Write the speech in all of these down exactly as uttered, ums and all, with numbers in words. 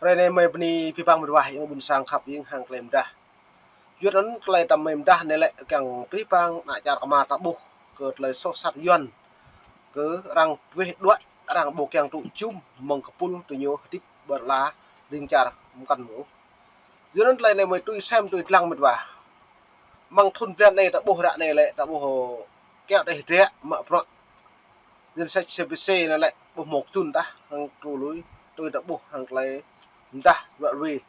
Hrơi anai mơi bơni pơpŭ pơang mơwah ing ƀôn sang khăp ing hăng tơlơi mơdah. Yua anŭn tơlơi tơmơi mơdah anai lĕ kiăng pơpŭ pơang ană čar kơmar ta ƀuh kơ tơlơi soh sat Yuan. Kơ arăng weh đuaĭ, arăng ƀu kiăng tŭ jum mơ̆ng kơpul tơñu hơdip ƀơi ala ring čar mơkăn mơ̆. Yua anŭn tơlơi anai mơi tui sem tui lăng mơwah. Mơ̆ng thŭn blan anai ta ƀuh ră anai lĕ ta ƀuh kiăng tơlơi hơdră mă bruă. Danh sách C P C anai lĕ ƀuh mơ̆ tŭ tah hăng tru lui tui ta ƀuh hăng tơlơi mơdah ră ruai.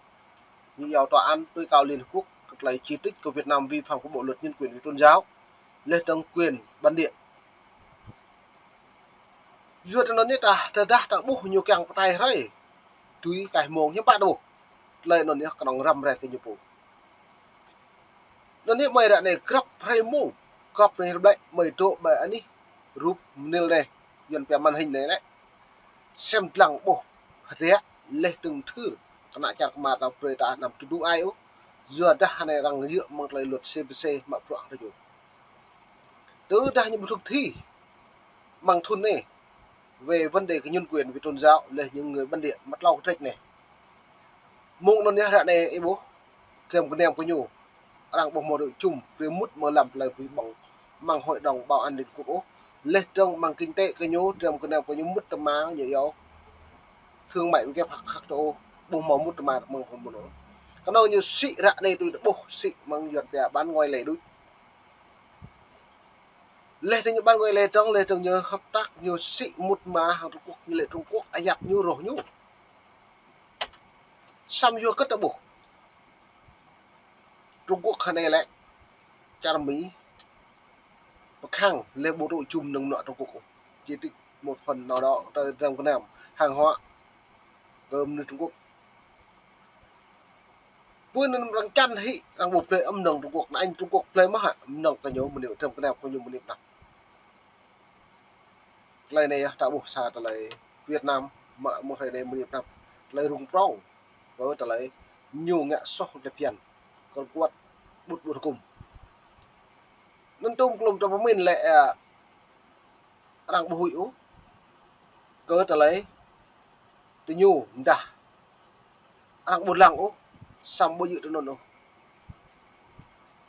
Ñu iâu tòa án tui cao Liên Hợp Quốc kơ tơlơi chỉ trích kơ Việt Nam vi phạm kơ bộ luật nhân quyền về tôn giáo, lĕ dơ̆ng quyền bản địa. Yua anŭn anai ta, tơdah ta ƀuh ñu kiăng pơtai hrơi. Tui kaih mông hiư̆m pă ta ƀuh. Tơlơi anŭn anai kơnơ̆ng răm rai kơ ñu pô. Anŭn anai mơi ră anai grăp hrơi mông. Grăp hrơi ƀlĕ mơi dŏ ƀơi anih rup mơnil anai. Yuan pia màn hình anai lĕ. Sem lăng ƀuh. Hơdră lĕ dơ̆ng thưr. Kơ ană čar kơmar ta brơi ta anăm tơdu ai ôh. Yua dah anai arăng yua mơ̆ng tơlơi luật C P C mă bruă ta yua. Tơdah ñu ƀu thực thi mơ̆ng thŭn anai về vấn đề kơ nhân quyền về tôn giáo lĕ những người bản địa mă tlâo kơtrĕč anai. Mông anŭn yơh ră anai ih ƀuh, tơm kơnam kơ ñu, arăng ƀuh mơ̆ tŭ jum, brơi mŭt mơ̆ lăm tơlơi pơhing ƀơ̆ng, mơ̆ng Hội đồng Bảo an Liên Hợp Quốc ôh, lĕ dơ̆ng mơ̆ng kinh tế kơ ñu, tơm kơnam kơ ñu mŭt tơma ñu iâu. Thương mại với kẻ khác, khác châu Âu, ƀuh mơ̆ mŭt tơma mơ̆ng kơnam kơ ñu. Kơnơ̆ng ñu sĭ ră anai tui ta ƀuh, sĭ mơ̆ng Yuan pia bán ngoài lẻ đôč. Lĕ dơ̆ng ñu bán ngoài lẻ dơ̆ng, lĕ dơ̆ng ñu hợp tác, ñu sĭ mŭt mă hăng Trung Quốc, ñu lĕ Trung Quốc ayăt ñu rŏh ñu. Samơ̆ yua kơ ta ƀuh. Trung Quốc hrơi anai lĕ čar Mi pơkhăng lĕ ƀu tŭ jum mơnơ̆ng mơnuă Trung Quốc ôh. Chỉ trích một phần nào đó tơm kơnam hàng hóa kơ mơnuih Trung Quốc. Pơ anŭn arăng čan hĭ, arăng ƀu blơi ôh mơnơ̆ng Trung Quốc, anŭn Trung Quốc blơi mơ̆ hă mơnơ̆ng kơ ñu mơnĭ, tơm kơnam kơ ñu mơnĭ pơnah. Tơlơi anai yơh ta ƀuh sa tơlơi Việt Nam mă mơ̆ng hrơi anai mơnĭ pơnah. Tơlơi rŭng prŏng, ƀơi tơlơi ñu ngă soh tơlơi phiăn, kơ kuat ƀut ƀut hơkŭm. Anŭn tơm klŭm ta pơmĭn lĕ, a, arăng ƀu huĭ ôh. Kơ tơlơi tơñu mơdah. Arăng ƀu lăng ôh, samơ̆ ƀu djơ̆ tui anŭn ôh.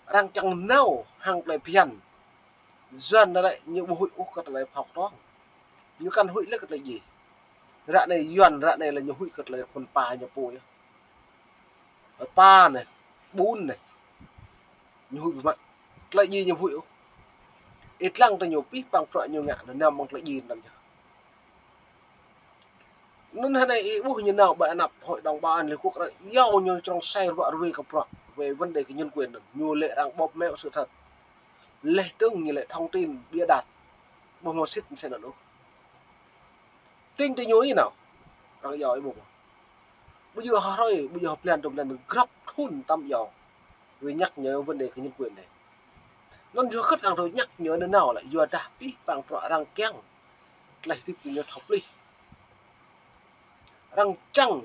Arăng kiăng nao hăng tơlơi phiăn. Yuan anai lĕ ñu ƀu huĭ ôh kơ tơlơi phao kơtuang. Ñu kăn huĭ lĕ kơ tơlơi djai. Ră anai Yuan, ră anai lĕ ñu huĭ kơ tơlơi phun pa ñu pô yơh. Ƀơi pa anai, ƀun anai. Ñu huĭ biă mă. Tơlơi djai ñu huĭ ôh. Ih lăng tơ ñu pơhing pơang bruă ñu ngă, anăm mơ̆ng tơlơi djai anăm yơh. Anŭn hrơi anai ih ƀuh ñu nao ƀơi anăp Hội đồng Bảo an Liên Hợp Quốc arăng iâu ñu trong sai ră ruai kơ bruă về vấn đề kơ nhân quyền anŭn. Ñu lĕ arăng bóp méo sự thật. Lĕ dơ̆ng ñu lĕ thông tin bịa đặt. Ƀuh mơ̆ sĭt mơsĕ anŭn ôh. Tĭng tơ ñu ih nao. Arăng iâu ih ƀuh. Ƀu djơ̆ hrơi, ƀu djơ̆ blan, dua blan, grăp thŭn tơm iâu. Vì nhắc nhở vấn đề kơ nhân quyền anai. Anŭn yua kơ arăng tui nhắc nhở anŭn nao lĕ, yua dah pơhing pơang bruă arăng kiăng tơlơi hơdip tơ ñu thâo pơplih. Arăng čang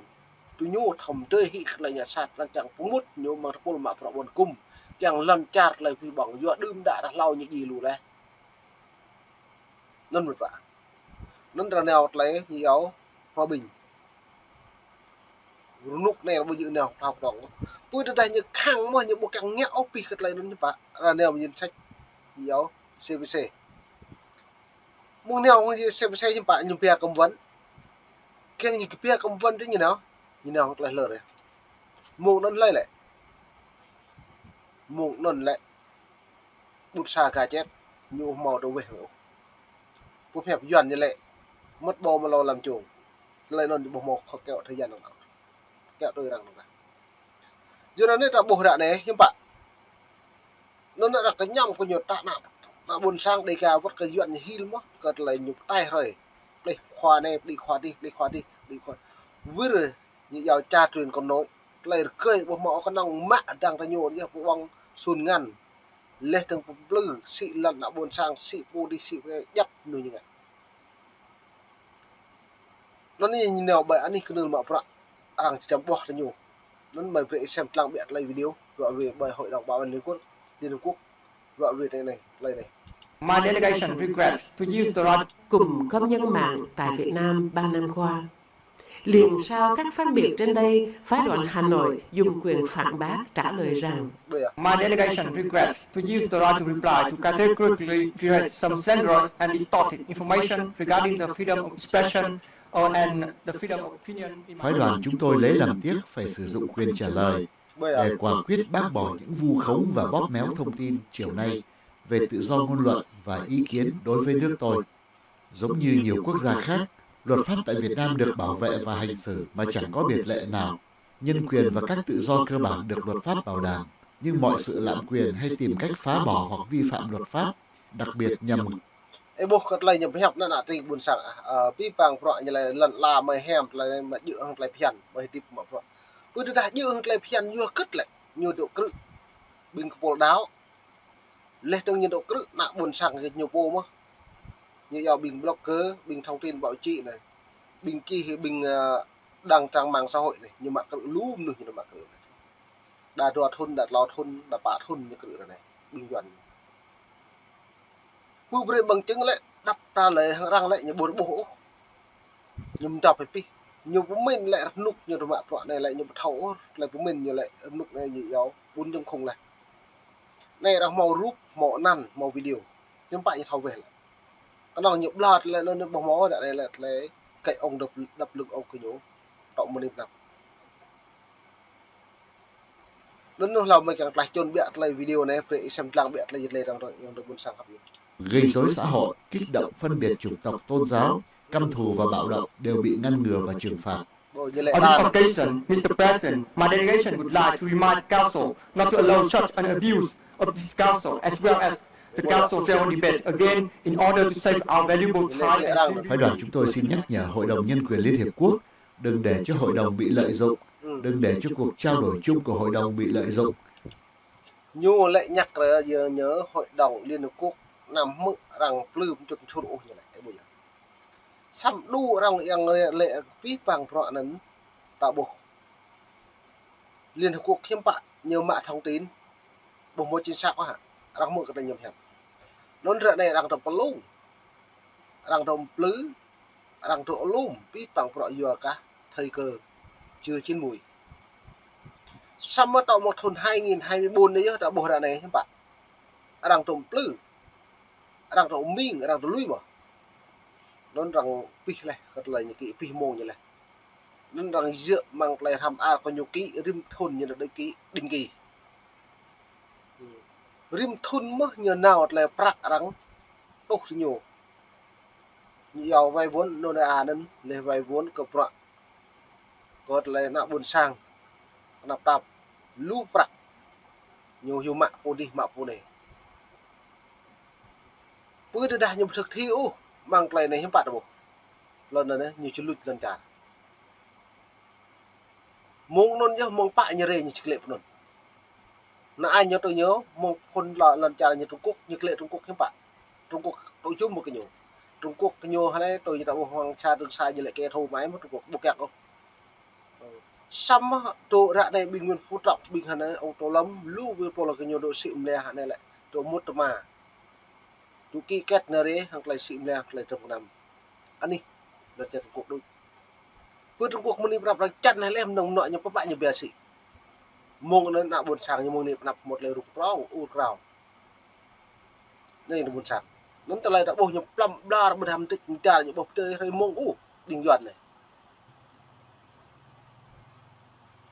tơ ñu thâo mơdơi hĭ kơ tơlơi ngă sat, arăng čang pơmŭt ñu mơ̆ng tơpul mă bruă ƀôn hơkŭm, kiăng lŏn čar tơlơi pơhing ƀơ̆ng, yua đưm đă ră hlâo ñu djai lu laih. Anŭn mơ̆n pă. Anŭn arăng nao tơlơi ñu iâu hòa bình. Rơnŭk anai ƀu djơ̆ nao phao kơtuang. Pơ tơdah ñu khăng mơ̆ ñu ƀu kiăng ngă ôh pih kơ tơlơi anŭn ñu pă. Arăng nao mơ̆ danh sách ñu iâu C P C. Mơ̆ng nao hăng C P C ñu pă ñu pia cấm vận. Kiăng ñu pia cấm vận tơ ñu nao. Ñu nao hăng tơlơi hlơr yơh. Mơ̆ng anŭn lơi lĕ. Mơ̆ng anŭn lĕ. Ƀut sa ga čet, ñu ƀu hmâo tơ weh ôh. Pơhiăp Yuan ñu lĕ, mŭt ƀâo mơlâo lăm čông. Tơlơi anŭn ñu ƀu hmâo kơ kiaŏ tơlơi Yuan anŭn. Kiaŏ tui arăng anŭn. Yua anŭn anai ta ƀuh ră anai, hiư̆m pă. Anŭn arăng kơñăm kơ ñu ta ană, ană ƀôn sang Đêga wơ̆t kơ Yuan ñu hil mơ̆, kơ tơlơi ñu pơtai hrơi. Pơplih khua anai, pơplih khua adih, pơplih khua adih, pơplih khua. Wir ñu iâu cha truyền con nối. Tơlơi rơgơi ƀu hmâo kơnơ̆ng mă dăng tơ ñu yơh pơƀơ̆ng sun ngăn. Lĕ dơ̆ng pơplư, sĭ lŏn ană ƀôn sang, sĭ pô adih, sĭ pô adih, djăp mơnuih ñu ngă. Anŭn ñu nao ƀơi anih kơnưl mă bruă, arăng či čăm ƀuah tơ ñu. Anŭn mơi brơi ih sem lăng biă tơlơi video, ră ruai ƀơi Hội đồng Bảo an Liên Quốc, Liên Hợp Quốc, ră ruai tơlơi anai, tơlơi anai. My delegation regrets to use the right. Cụm công nhân mạng tại Việt Nam bao năm qua. Liền sau các phát biểu trên đây, phái đoàn Hà Nội dùng quyền phản bác trả lời rằng: My delegation regrets to use the right to reply to categorically reject some slanderous and distorted information regarding the freedom of expression or and the freedom of opinion in my Phái đoàn chúng tôi lấy làm tiếc phải sử dụng quyền trả lời để quả quyết bác bỏ những vu khống và bóp méo thông tin chiều nay về tự do ngôn luận và ý kiến đối với nước tôi. Giống như nhiều quốc gia khác, luật pháp tại Việt Nam được bảo vệ và hành xử mà chẳng có biệt lệ nào. Nhân quyền và các tự do cơ bản được luật pháp bảo đảm, nhưng mọi sự lạm quyền hay tìm cách phá bỏ hoặc vi phạm luật pháp, đặc biệt nhằm Ơ, ƀuh kơ tơlơi ñu pơhiăp anŭn, ană tring ƀôn sang ah, ơ, pĭ păng prăk ñu lĕ lŏn la mơi hiam tơlơi anai mă djơ̆ hăng tơlơi phiăn, mơi hơdip mă prăk. Pơ tơdah djơ̆ hăng tơlơi phiăn yua kơ tơlơi ñu dŏ krư̆ ƀing kơpul đaŏ. Leh tơ̆ng ñu dŏ krư̆ ană ƀôn sang kơ ñu pô mơ̆n. Ñu yua ƀing blogger, ƀing thông tin báo chí anai. Ƀing čih, ƀing, ơ, đăng trang mạng xã hội anai, ñu mă krư̆ lu mơnuih ñu mă krư̆ anai. Đa dua thŭn, đa klâo thŭn, đa pă thŭn ñu krư̆ ră anai, ƀing Yuan. Pơ brơi bằng chứng lĕ, đăp tra lĕ hăng arăng lĕ ñu ƀu ƀuh ôh. Ñu mơdrăp hĭ pĭ. Ñu pơmĭn lĕ rơnŭk ñu tơmă prăk anai lĕ ñu ƀu thâo ôh, tơlơi pơmĭn ñu lĕ rơnŭk anai ñu yua bốn chấm không lĕ. Anai arăng hmâo rup, hmâo anăn, hmâo video. Hiư̆m pă ñu thâo weh lĕ. Kơnơ̆ng ñu ƀlŏr lĕ anŭn ƀu hmâo ră anai lĕ tơlơi kơ ong đăp, đăp lưng ong kơ ñu. Tŏ mơni pơnăp. Anŭn ñu hlâo mơi kiăng tlaih čun biă tơlơi video anai, brơi ih sem lăng biă tơlơi yơh tơlơi arăng dŏ, arăng dŏ ƀôn sang khăp yơh. Gây rối xã hội, kích động phân biệt chủng tộc, tôn giáo, căm thù và bạo động đều bị ngăn ngừa và trừng phạt. On this occasion, Mister President, my delegation would like to remind the Council not to allow such an abuse of this Council as well as the Council fair debate again in order to save our valuable time and Phái đoàn chúng tôi xin nhắc nhở Hội đồng Nhân quyền Liên Hiệp Quốc đừng để cho hội đồng bị lợi dụng, đừng để cho cuộc trao đổi chung của hội đồng bị lợi dụng. Ñu lĕ ñăk rơ yơh ñu Hội đồng Liên Hợp Quốc anăm hmư̆ arăng plư pơčŭt čhur ôh ñu lĕ, ơ, ƀuh yơh. Samơ̆ đu arăng yang lĕ, lĕ pĭ păng prăk anŭn ta ƀuh. Liên Hợp Quốc hiư̆m pă ñu mă thông tin, ƀu hmâo chính xác ôh hă. Arăng hmư̆ kơ tơlơi ñu pơhiăp. Anŭn ră anai arăng dŏ pơlung. Arăng dŏ plư, arăng dŏ lum, pĭ păng prăk yua kơ thời cơ chưa chín muồi. Samơ̆ tŏ mơ̆ng thŭn hai nghìn hai mươi bốn anai yơh ta ƀuh ră anai hiư̆m pă. Arăng dŏ plư. Arăng dŏ ming, arăng dŏ lui mơ̆n. Anŭn arăng pĭ leh, kơ tơlơi ñu kĭ pĭ mông ñu leh. Anŭn arăng yơh mơ̆ng tơlơi hrăm ar kơ ñu kĭ rĭm thŭn ñu dŏ kĭ định kỳ. Rĭm thŭn mơ̆n ñu nao tơlơi prăk arăng tuh ñu. Ñu yua vay vốn, anŭn anai anŭn, leh vay vốn kơ prăk. Kơ tơlơi ană ƀôn sang, anăp tap, lu prăk. Ñu hyu mă pô dih mă pô anai. Pơ tơdah ñu ƀu thực thi ôh, mơ̆ng tơlơi anai hiư̆m pă ta ƀuh. Lŏn anai ñu či luč lŏn čar. Mông anŭn yơh mông pă ñu rai ñu či klĕ pơ anŭn. Anai ñu tui ñu, mông phŭn lŏn, lŏn čar ñu Trung Quốc, ñu klĕ Trung Quốc hiư̆m pă. Trung Quốc tŭ jum mơ̆ kơ ñu. Trung Quốc kơ ñu hơnai tui ñu ta ƀuh hăng sa Trường Sa ñu lĕ kẻ thù mơai mơ̆n Trung Quốc ƀu kiăng ôh. Samơ̆ tŭ ră anai ƀing Nguyễn Phú Trọng, ƀing hơnai ong Tô Lâm, lu ƀing pô lŏn kơ ñu dŏ sĭ mơlĕ hơnai lĕ, dŏ mŭt tơma. Dŏ ký kết anai rai, hăng tơlơi sĭ mơlĕ, hăng tơlơi trơm gơnam. Anih, lŏn čar Trung Quốc đôč. Pơ Trung Quốc mơni prăp arăng čan hơlĕ mơnơ̆ng mơnuă ñu pơpă ñu biă sĭ. Mông anŭn ană ƀôn sang ñu mơ̆ng anai pơnăp mŭt lĕ rŭng prŏng, ur krao. Anai ană ƀôn sang. Anŭn tơlơi ta ƀuh ñu plăm ƀlŏr ƀơdah mơtĭt mơčar ñu ƀuh pơdơi hrơi mông ôh, ƀing Yuan anai.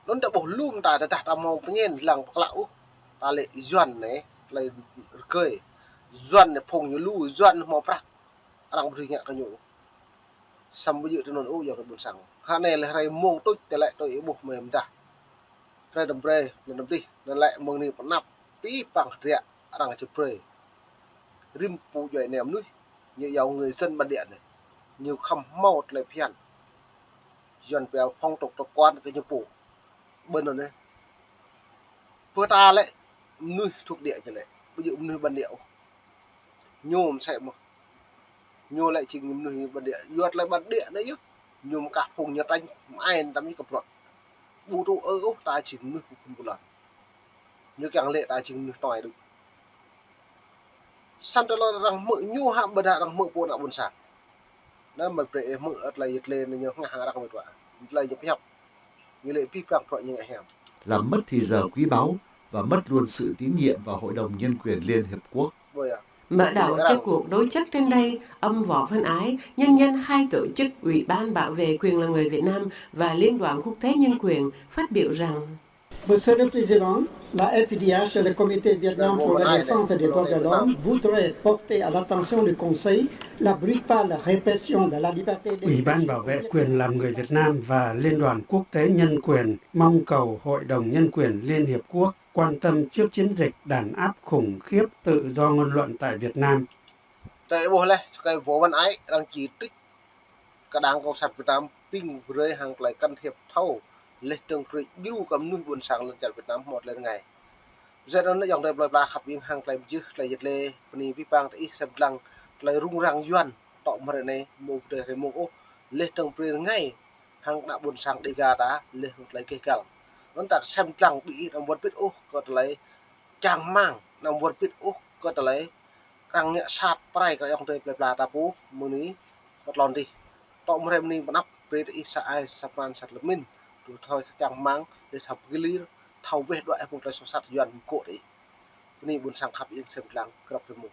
Anŭn ta ƀuh lŏm ta, tơdah ta hmâo pơñen lăng pơklă ôh. Ta lĕ Yuan anai, tơlơi rơgơi. Yuan anai phung ñu lu, Yuan hmâo prăk. Arăng ƀu dưi ngă kơ ñu. Samơ̆ ƀu djơ̆ tui anŭn ôh, yua kơ ƀôn sang. Hơnai lĕ hrơi mông tuč tơlơi tui ih ƀuh mơi mơdah. Hrơi đăm brơi, anŭn đăm dih, anŭn lĕ mơ̆ng anai pơnăp, pĭ păng hơdră, arăng či brơi. Rĭm pô djuai anai mơnuih, ñu yua người dân bản địa anai. Ñu khŏm hmâo tơlơi phiăn. Yuan pia phong tục tập quán kơ ñu pô. Ƀơi anŭn anai. Pơ ta lĕ, mơnuih thuộc địa ñu lĕ, ƀu djơ̆ mơnuih bản địa ôh. Ñu mơsĕ mơ̆n. Ñu lĕ jing mơnuih bản địa. Yua tơlơi bản địa anai yơh. Ñu mơkah phung ñu tañ mơai tăm ñu kơ prăk. Ƀu tŭ ư ôh ta jing mơnuih phung pơlăn. Ñu kiăng lĕ ta jing mơnuih tuai đôč. Samơ̆ tơlơi arăng hmư̆ ñu hă ƀơdah arăng hmư̆ pô ană ƀôn sang. Anai mơi brơi ih hmư̆ tơlơi yơh tơlơi anai ñu hngah arăng mơi tuai. Tơlơi ñu pơhiăp. Ñu lĕ pih pang prăk ñu ngă hiam. Làm mất thì giờ quý báu và mất luôn sự tín nhiệm vào Hội đồng Nhân quyền Liên Hiệp Quốc. Ƀơi à. Mở đầu cho cuộc đối chất trên đây, ông Võ Văn Ái, nhân viên hai tổ chức Ủy ban Bảo vệ Quyền là Người Việt Nam và Liên đoàn Quốc tế Nhân quyền, phát biểu rằng: Monsieur le Président, la F I D H et le Comité Vietnam pour la défense des droits de l'homme voudraient porter à l'attention du Conseil la brutale répression de la liberté d'expression. Ủy ban Bảo vệ Quyền làm người Việt Nam và Liên đoàn Quốc tế Nhân quyền mong cầu Hội đồng Nhân quyền Liên Hiệp Quốc quan tâm trước chiến dịch đàn áp khủng khiếp tự do ngôn luận tại Việt Nam. Tơlơi ƀuh leh, sơkai Võ Văn Ái, arăng chỉ trích kơ Đảng Cộng sản Việt Nam, ping brơi hăng tơlơi can thiệp thâo, leh dơ̆ng brơi djru kơ mơnuih ƀôn sang lŏn čar Việt Nam hmâo tơlơi rơngai. Yua anŭn yơh ayŏng adơi plơi pla khăp ing hăng tơlơi mơjưh, tơlơi yet lĕ, bơni pih pang tơ ih sem lăng, tơlơi rŭng răng Yuan, tŏ mơ̆ng hrơi anai, mơ̆ng tơlơi hrơi mông ôh, leh dơ̆ng brơi rơngai, hăng ană ƀôn sang Đêga ta, leh hăng tơlơi keh găl. Anŭn ta sem lăng ƀing ih anăm wơr bĭt ôh, kơ tơlơi čang rơmang, anăm wơr bĭt ôh, kơ tơlơi arăng ngă sat prai kơ ayŏng adơi plơi pla ta pô, mơ̆ng anai pơ tlôn adih. Tŏ mơ̆ng hrơi anai pơanăp, brơi tơ ih sa ai, sa pran, sa tơlơi pơmĭn, tui thâo sa čang rơmang, leh thâo pơglir, thâo weh đuaĭ hăng tơlơi soh sat Yuan mơkŏ tơ ih. Bơni ƀôn sang khăp ing sem lăng, krăp rơmông.